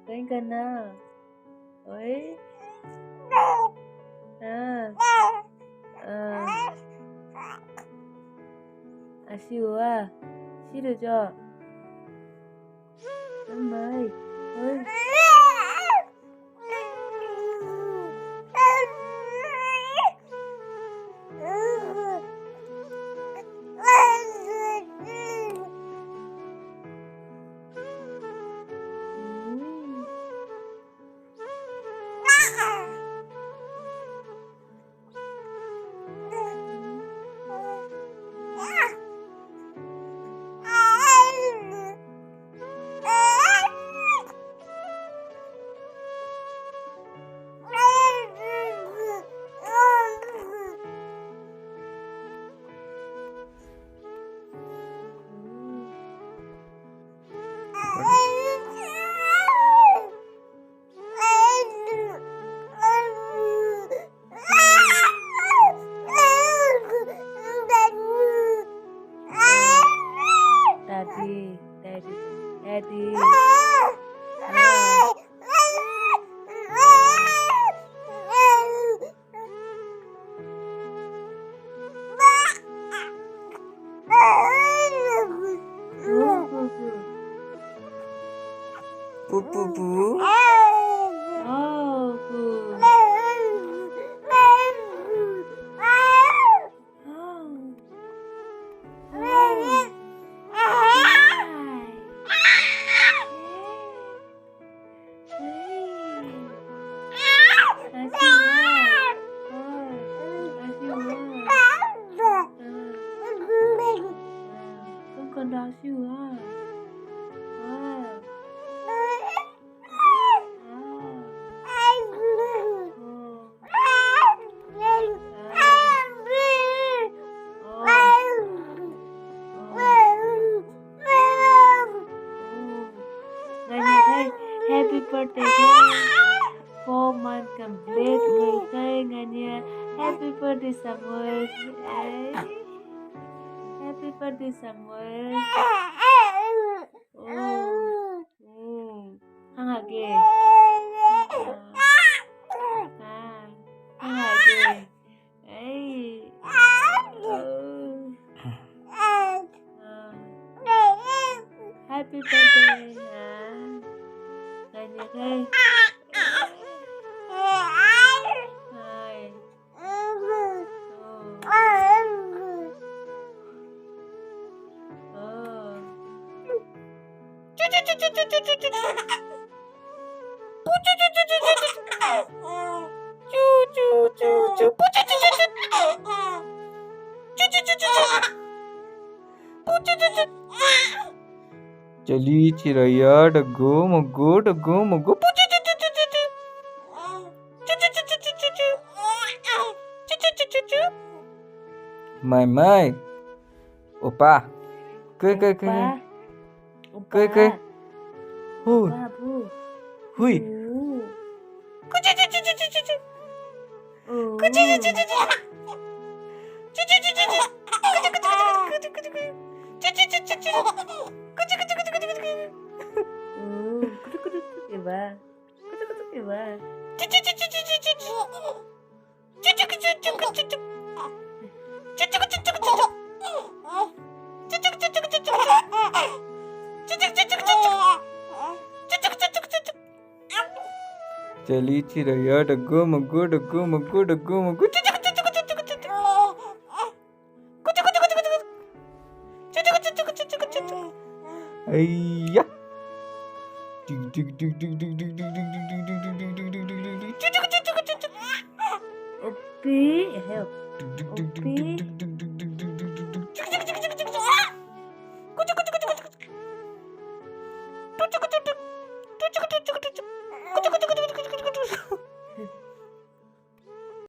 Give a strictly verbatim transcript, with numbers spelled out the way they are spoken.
Kau ingkana. Oi. Ah. Ah. Asiwa. Sido jo. Amai. Oi. Daddy, daddy, daddy. Ah. Pu, pu, pu. Oh, pu. Oh. Con còn đòi siêu à. Nganyia khe happy birthday khe four month complete wngwi khe nganyia happy birthday samwi. Happy birthday samwi. Oh. Oh. Hang again. Ah. Hang again. Hey. Oh. Ah. Happy birthday. Ah. Nganyia khe. Hi. Oh. Oh. Chali chiraya dagu mugu dagu mugu. Mai mai. Opa. Kei kei kei. Opa. Kei kei. Opa. Hui. Opa, bu. Hui. Bu. Oh. Oh, kutuk kutuk ya, Ba. Kutuk kutuk ya, Ba. Chali chiraya dagu mugu dagu mugu dagu mugu. Aiya. Dig dig dig dig dig. Opi, eh, dig dig dig dig dig. Opi.